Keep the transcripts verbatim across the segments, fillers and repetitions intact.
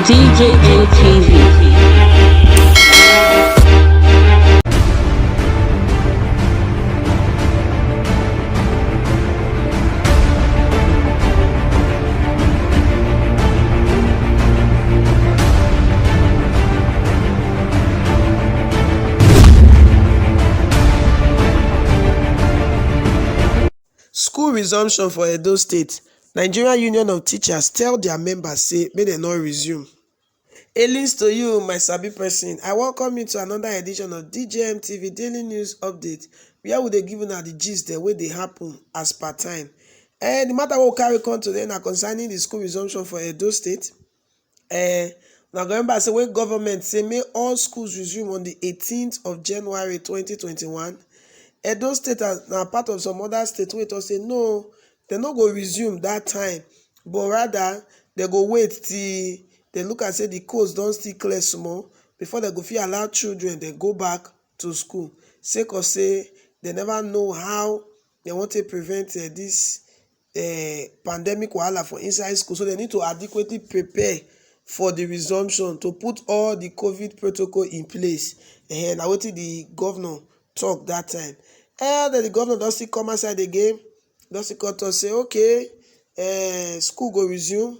C J N T V. School resumption for Edo State. Nigeria Union of Teachers tell their members say make dem no resume. Hailings to you, my sabi person. I welcome you to another edition of D J M T V Daily News Update, where we dey give una the gist dem wey dey happen as per time. And the matter wey we carry come today na concerning the school resumption for Edo State. Eh, una go remember say when government say make all schools resume on the eighteenth of January twenty twenty-one, Edo State as na part of some other states wey talk say no, dem no go resume that time, but rather dem go wait till dem look at say the coast don still clear small before dem go fit allow children dem go back to school, sake of say dem never know how dem wan take prevent eh, this eh, pandemic wahala for inside school, so dem need to adequately prepare for the resumption to put all the covid protocol in place. Eh, na wetin the governor talk that time. Eh, then the governor don still come outside again, don still come talk say okay, eh, school go resume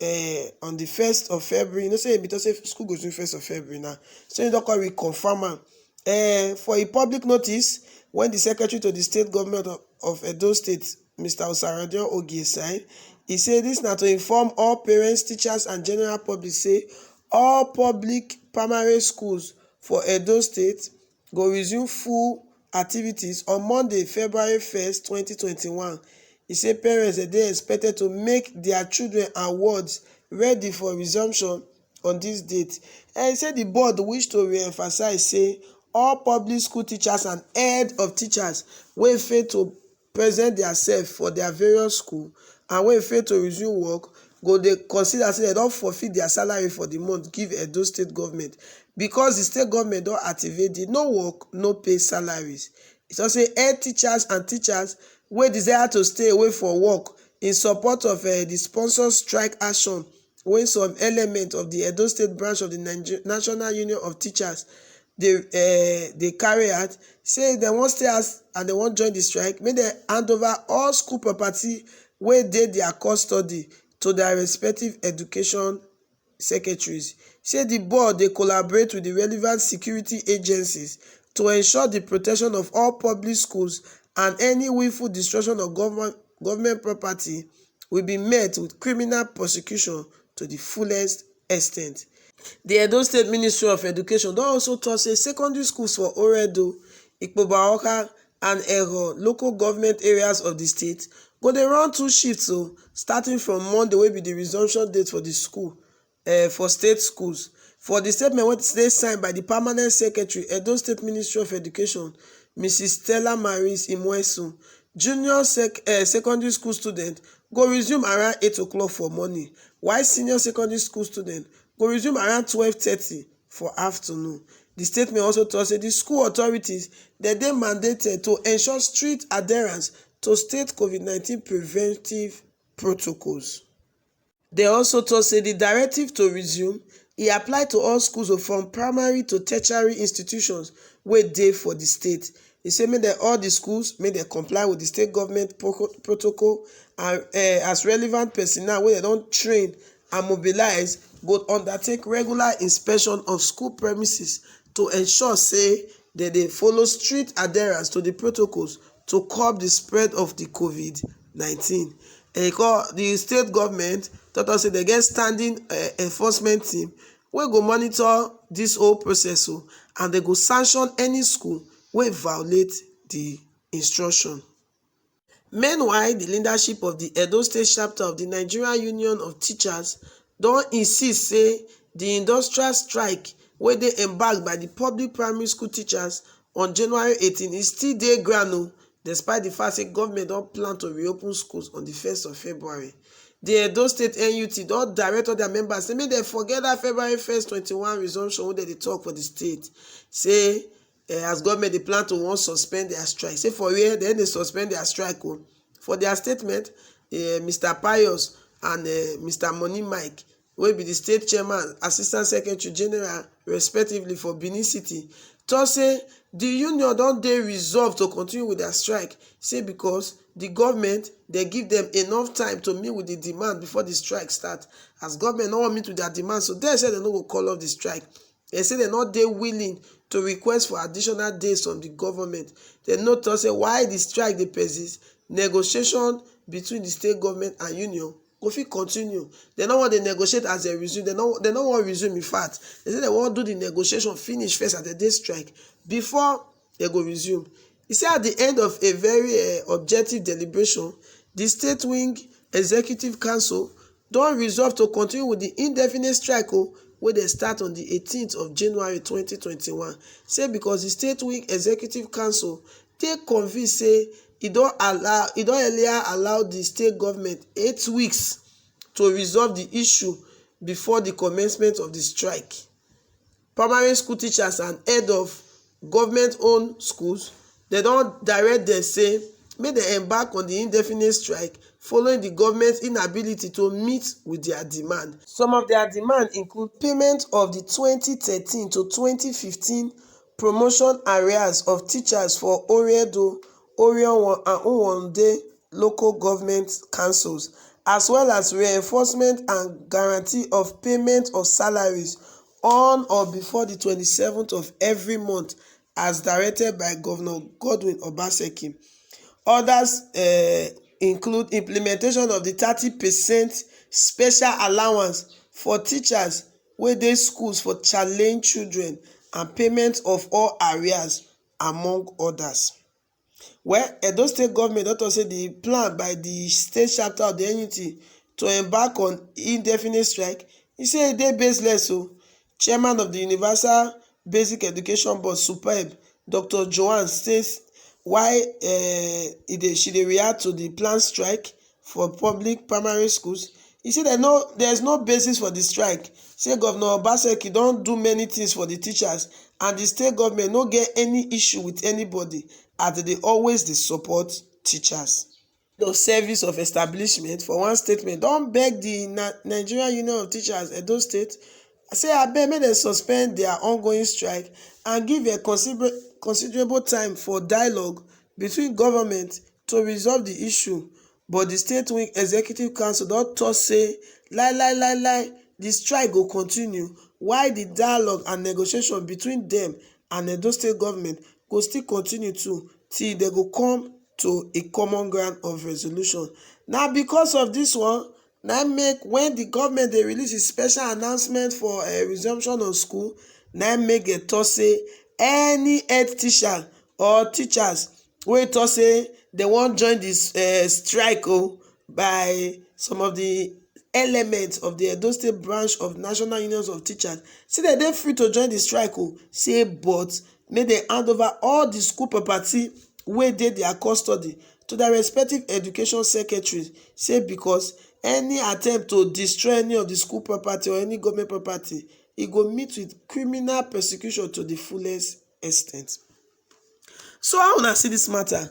eh, on the first of February. You know say e be talk say school go resume first of February now. So e don come reconfirm am. Eh, for a public notice, when the secretary to the state government of, of Edo State, Mister Osaradio Ogie, sign, he say this na to inform all parents, teachers, and general public say all public primary schools for Edo State go resume full activities on Monday, February first, twenty twenty-one. He say parents dem dey expected to make their children and wards ready for resumption on this date. And he say the board wish to re-emphasize say all public school teachers and head of teachers wey fail to present diasef for dia various school and wey fail to resume work go dey consider say dem don forfeit dia salary for di month give Edo State Government, because di state government don activate di no work, no pay salaries. E tok say head teachers and teachers wey desire to stay away from work in support of eh, di sponsored strike action wey some element of di Edo State branch of di National Union of Teachers dey eh, dey carry out, say if dem wan stay house and dem wan join di strike, make dem hand over all school property wey dey dia custody to dia respective education secretaries. Say di board dey collaborate wit di relevant security agencies to ensure di protection of all public schools, and any willful destruction of government government property will be met wit criminal prosecution to di fullest extent. Di Edo State Ministry of Education don also tok say secondary schools for Oredo, Ikpoba Oka and Eho local government areas of di state go dey run two shifts o, starting from Monday wey be di resumption date for di school eh, for state schools. For di statement wey dey signed by di permanent secretary, Edo State Ministry of Education, Mrs Stella Maris Imwesu, junior sec eh, secondary school students go resume around eight o'clock for morning, while senior secondary school students go resume around twelve thirty for afternoon. Di statement also tok say di school authorities dem dey mandated to ensure strict adherence to state covid nineteen preventive protocols. Dem also tok say di directive to resume e apply to all schools o, from primary to tertiary institutions wey dey for di state. E say make dem all di schools make dem comply wit di state government protocol and eh, as relevant personnel wey dem don train and mobilize go undertake regular inspection of school premises to ensure say dem dey follow strict adherence to di protocols to curb di spread of di covid nineteen. Di state government tok tok say dem get standing eh, enforcement team wey go monitor dis whole process o, and dem go sanction any school wey violate di instruction. Meanwhile, di leadership of di Edo State chapter of di Nigerian Union of Teachers don insist say di industrial strike wey dey embarked by di public primary school teachers on January eighteen e still dey ground o, despite di fact say government don plan to reopen schools on di first of February. Di Edo State N U T don direct all dia members say make dem forget dat February first twenty-one resumption wey dem dey tok for di state, say eh, as government dey plan to wan suspend dia strike. Say for where dem dey suspend dia strike o. For dia statement, eh, Mister Pius and eh, Mister Money Mike wey be di state chairman, assistant secretary general respectively for Benin City, tok say di union don dey resolved to continue wit dia strike, say because di goment dey give dem enough time to meet wit di demand before di strike start. As goment no wan meet wit dia demand, so dem say dem no go call off di strike. Dem say dem no dey willing to request for additional days from di goment. Dem no tok say why di strike dey persist, negotiation between di state goment and union go fit continue. Dem no wan dey negotiate as dem resume. Dem no, dem no wan resume. In fact, dem say dem wan do di negotiation finish first as dem dey strike before dem go resume. E say at di end of a very, eh, objective deliberation, di state wing executive council don resolve to continue wit di indefinite strike o, wey dem start on di eighteenth of January twenty twenty-one. Say because di state wing executive council dey convinced say e don allow, e don earlier allow di state goment eight weeks to resolve di issue before di commencement of di strike. Primary school teachers and head of goment-owned schools, dem don direct dem say make dem embark on di indefinite strike following di goment inability to meet wit dia demand. Some of dia demand include payment of di twenty thirteen to twenty fifteen promotion arrears of teachers for Oredo, Orionwo and Nwodo local goment councils, as well as reinforcement and guarantee of payment of salaries on or before di twenty-seventh of every month, as directed by Governor Godwin Obaseki. Odas, eh, include implementation of di thirty percent special allowance for teachers wey dey schools for challenged children and payment of all arrears, among odas. Well, Edo State goment don tok say di plan by di state chapter of di N U T to embark on indefinite strike, e say e dey baseless o. Chairman of di Universal Basic Education Board, SUBEB, Doctor Joan, state why, eh, e dey, she dey react to di planned strike for public primary schools. E say there no, there is no basis for di strike. Say Governor Obaseki don do many tins for di teachers and di state goment no get any issue wit anybody, as dem dey always dey support teachers. Di service of establishment, for one statement, don beg di Na-, Nigerian Union of Teachers, Edo State, say abeg make dem suspend dia ongoing strike and give a consider-, considerable time for dialogue between goment to resolve di issue. But di state wing executive council don tok say lai lai lai lai, di strike go continue, while di dialogue and negotiation between dem and Edo State goment go still continue too, till dem go come to a common ground of resolution. Na because of dis one na im make wen di goment dey release a special announcement for, eh, resumption of school, na im make dem tok say any head teacher or teachers wey tok say dem wan join dis, eh, strike o, by some of di elements of di Edo State branch of National Unions of Teachers, say dem dey free to join di strike o, say but make dem hand over all di school property wey dey dia custody to dia respective education secretaries, say because any attempt to destroy any of di school property or any goment property, e go meet wit criminal prosecution to di fullest extent. So how una see dis mata?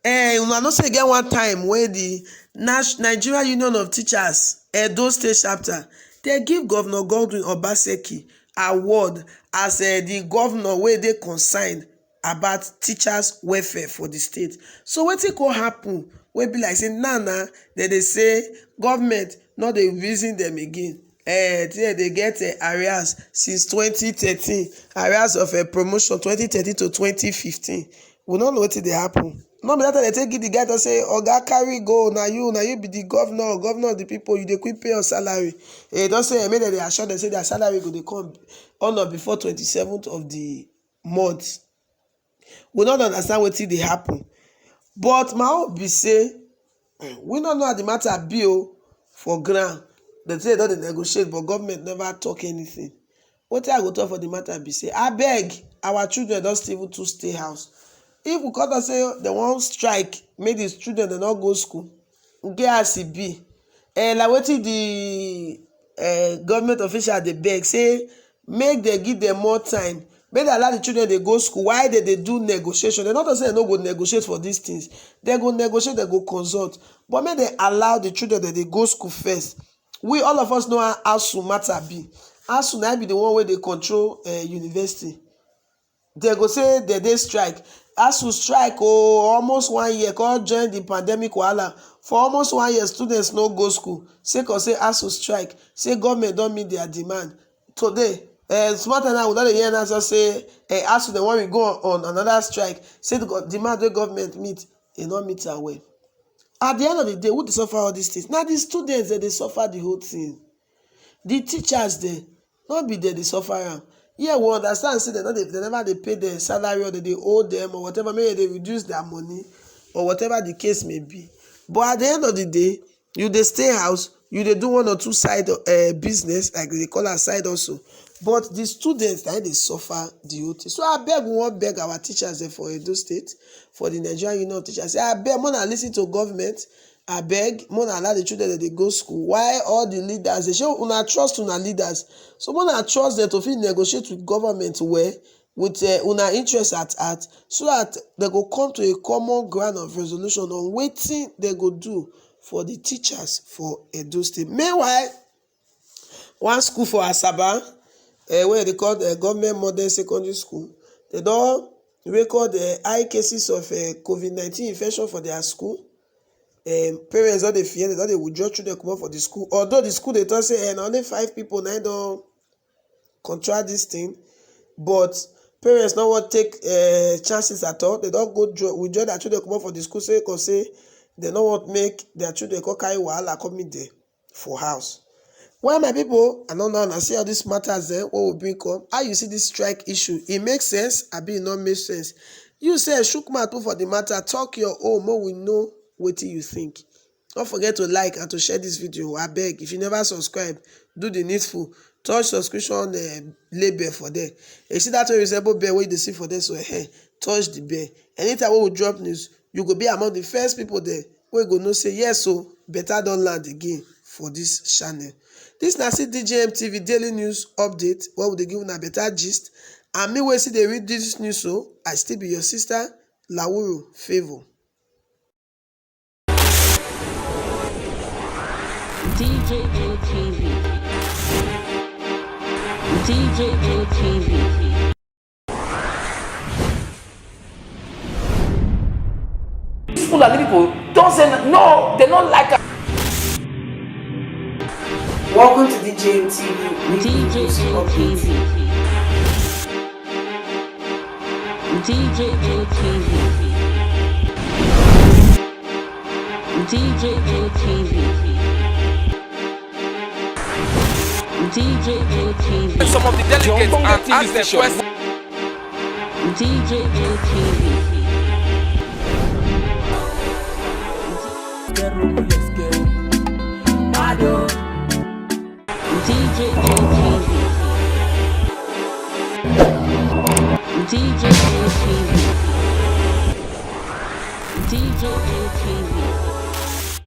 Eh, una know say e get one time wey di Nas-, Nigeria Union of Teachers, Edo State Chapter, dem give Governor Godwin Obaseki award as, eh, di governor wey dey concerned about teachers welfare for di state. So wetin come happen wey be like say now na dem dey say goment no dey reason dem again? Eh, dem dey get, eh, arrears since twenty thirteen, arrears of, eh, promotion twenty thirteen to twenty fifteen. We no know wetin dey happen. No be dat time dem take give di guy, tok say, "Oga, carry go, na you, na you be di governor, governor of di pipo, you dey quick pay your salary." E don say, eh, make dem dey assure dem say dia salary go dey come on or before twenty-seventh of di month. We no dey understand wetin dey happen. But my own be say, we no know how di mata be o for ground. Dem say dem don dey negotiate, but goment neva tok anytin. Wetin I go tok for di mata be say, abeg, our children don still even too stay house. If we come tok say dem wan strike, make di children dem no go school, e get as e be. Eh, like wetin di, eh, goment official dey beg, say make dem give dem more time, make dem allow di children dey go school while dem dey do negotiation. Dem no tok say dem no go negotiate for dis tins. Dem go negotiate, dem go consult, but make dem allow di children dem dey go school first. We, all of us know how ASUU matter be. ASUU na be the one wey dey control, eh, university. They go say they dey strike. ASUU strike, oh, almost one year, come join the pandemic wahala. For almost one year, students no go school. Sake of say ASUU strike, say government don meet their demand. Today, eh, small time now, we don dey hear now say, eh, ASUU, they want we go on, on another strike. Say the go-, demand wey government meet, e no meet am well. At the end of the day, who dey suffer all these things? Na the students dem dey suffer the whole thing. The teachers dem, no be dem dey suffer am. Yeah, we understand say dem no dey, dem never dey pay dem salary, or dem dey owe dem or whatever, make dem dey reduce their money or whatever the case may be. But at the end of the day, you dey stay house, you dey do one or two side, eh, business, like they call am side also. But the students na im dey suffer the whole thing. So abeg, we wan beg our teachers dem for Edo State, for the Nigerian Union of Teachers, say abeg, make una listen to government. Abeg, make una allow the children dem dey go school. Why all the leaders dey, shey una trust una leaders? So make una trust dem to fit negotiate with government well, with, eh, una interest at heart, so that dem go come to a common ground of resolution on wetin dem go do for the teachers for Edo State. Meanwhile, one school for Asaba, eh, wey dey call, eh, Government Modern Secondary School, dem don record, eh, high cases of, eh, COVID nineteen infection for their school. Um, parents don dey fear, dem don dey withdraw children comot for the school. Although the school dey talk say, eh, na only five people na im don contract this thing, but parents no wan take, eh, chances at all. Dem don go draw, withdraw their children comot for the school, say, 'cause say dem no want make their children come carry wahala come meet them for house. Well, my people, I no know, una see all these matters, eh, wey we bring come. How you see this strike issue? E make sense? Abi e no make sense? You sef, chook mouth put for the matter, talk your own, make we know wetin you think. Don't forget to like and to share this video. Abeg, if you never subscribe, do the needful. Touch subscription, eh, label for there. You see that one resemble bell wey you dey see for there, so, eh, touch the bell. Anytime wey we drop news, you go be among the first people there wey go know say yes o, better don land again for this channel. This na still D J M T V daily news update, where we dey give una better gist. And me wey still dey read this news so, I still be your sister, Lawuru Favour. D J M T V. D J M T V. These Fulani people don't say n-, no, they don't like us. Welcome to D J M T V. D J M T V. D J M T V. D J M T V. D J M T V. Some of the delegates and ask them questions. D J M T V. D J M T V. D J M T V. D J M T V.